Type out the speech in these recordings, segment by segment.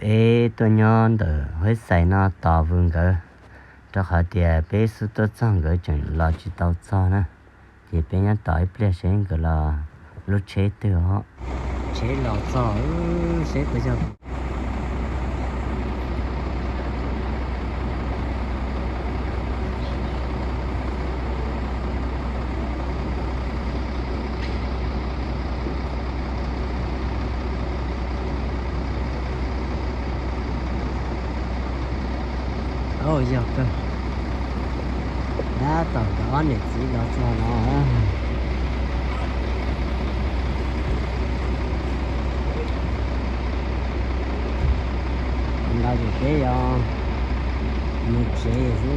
Peb tuaj nyob ntawm Huab Xais no tos Vwm nkawd, rau qhov tias peb xub tuaj txog nkawd tseem los tsis tau txog na. Ces peb nyob tos ib pliag seb nkawd los lub tsheb twg os. Tsheb los txog, seb puas yog. Yog kawg, tab tom nkawd ob niam txiv los txog no. Los ces peb yuav mus tsev xwb.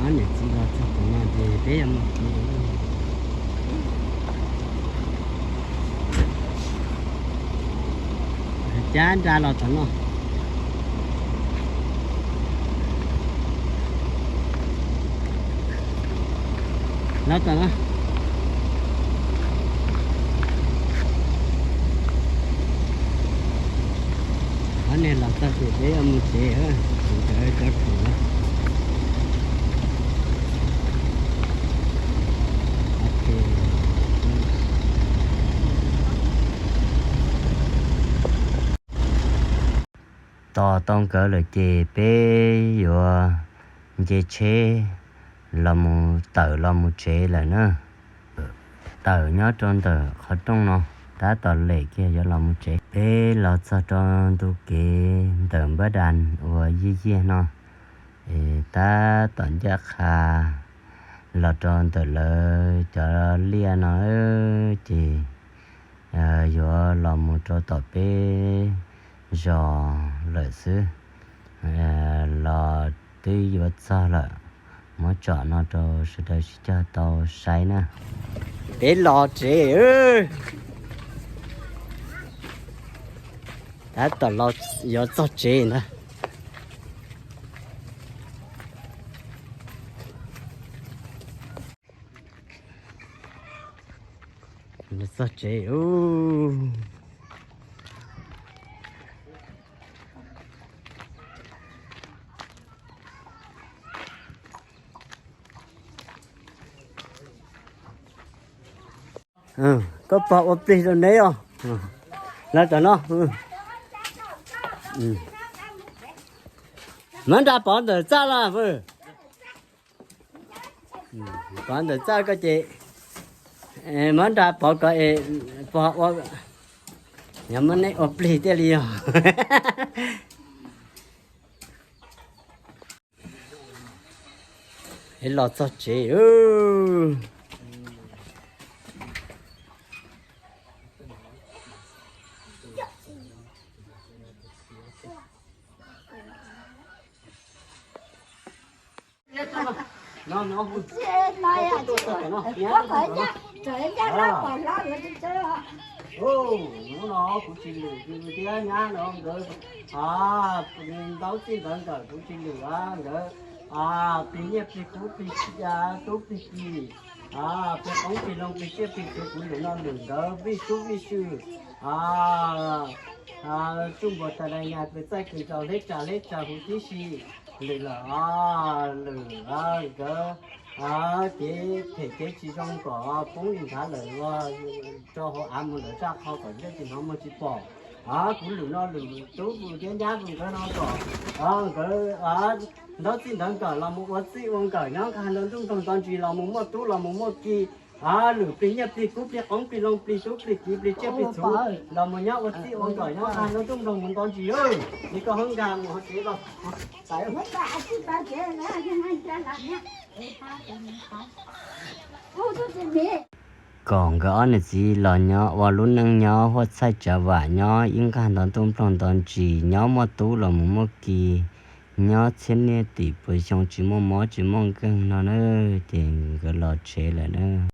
Ob niam txiv los txog tom no ces peb yuav mus tsev. Cab nra los tom no. Los tom no. Ob niag los txog ces peb yuav mus tsev, nkawd cov khoom. Tos tau nkawd lawm ces peb yuav nce tsheb los mus tawm los mus tsev lawm na. Tawm nyob rau ntawm qhov rooj no, tab tom lem kiag yuav los mus tsev. Peb los txog rau ntu kev ntawm Npab Das uas yiag yiag no, es tab tom ncaj qha los rau ntawm lawv cov liaj no ces yuav los mus rau tom peb zos lawm xwb. Los twb yuav txog lawm, muab tsom no rau sawv daws sib cog tau saib na. Peb los tsev, tab tom los yuav txog tsev ntag. Txog tsev. Koj pog ua plig rau neb os. Los tom no. Muab nra pov ntawm txaj los. Pov ntawm txaj ko ces muab nra pov ko es pog ua, yog muab neb ua plig thiaj li yog. Es los txog tsev. Hnub no kuv tsis lwm thiab nyab no nkawd, ntaub txij ntawv nkawm kuv tsis lwm nkawd, plig nyiaj plig kub plig tub plig ki, plig qoob plig loo plig tsiaj plig txhu kuv lwm no lwm nkawd vij sub vij sw, tsuj npuas tas dai nyas kws txaij kws ntsaus hleb tsa hleb tsa huv tib si, lwm lawm, lwm nkawd cev phem cev tsis zoo kom poob li nthav lawm, rau hauv av mus lawm zaj qhov kom ntiaj tsis hnov muag tsis pom. Kuv lwm no lwm tub lwm thiab nyab lwm nkawd no kom nkawd ntaub txij ntawv nkawm los mus ua txij ua nkawm nyob nqag nto ntuj nploog nto ntsis los mus muaj tub los mus muaj ki, lwm plig nyiaj plig kub plig qoob plig loo plig tub plig ki plig tsiaj plig txhu los mus nyob ua txij ua nkawm nyob nqag nto ntuj nploog mus nto ntsis. Ces koj hoob nkag mus hauv tsev los. Kom nkawd ob niam txiv los nyob ua lub neej nyob huaj txhaij tsav vam nyob ib nqag nto ntuj nploog nto ntsis nyob muaj tub los mus muaj ki, nyob txhiab niaj tim puas xyoo tsis muaj mob tsis muaj nkeeg no na. Ces nkawd los tsev lawm na.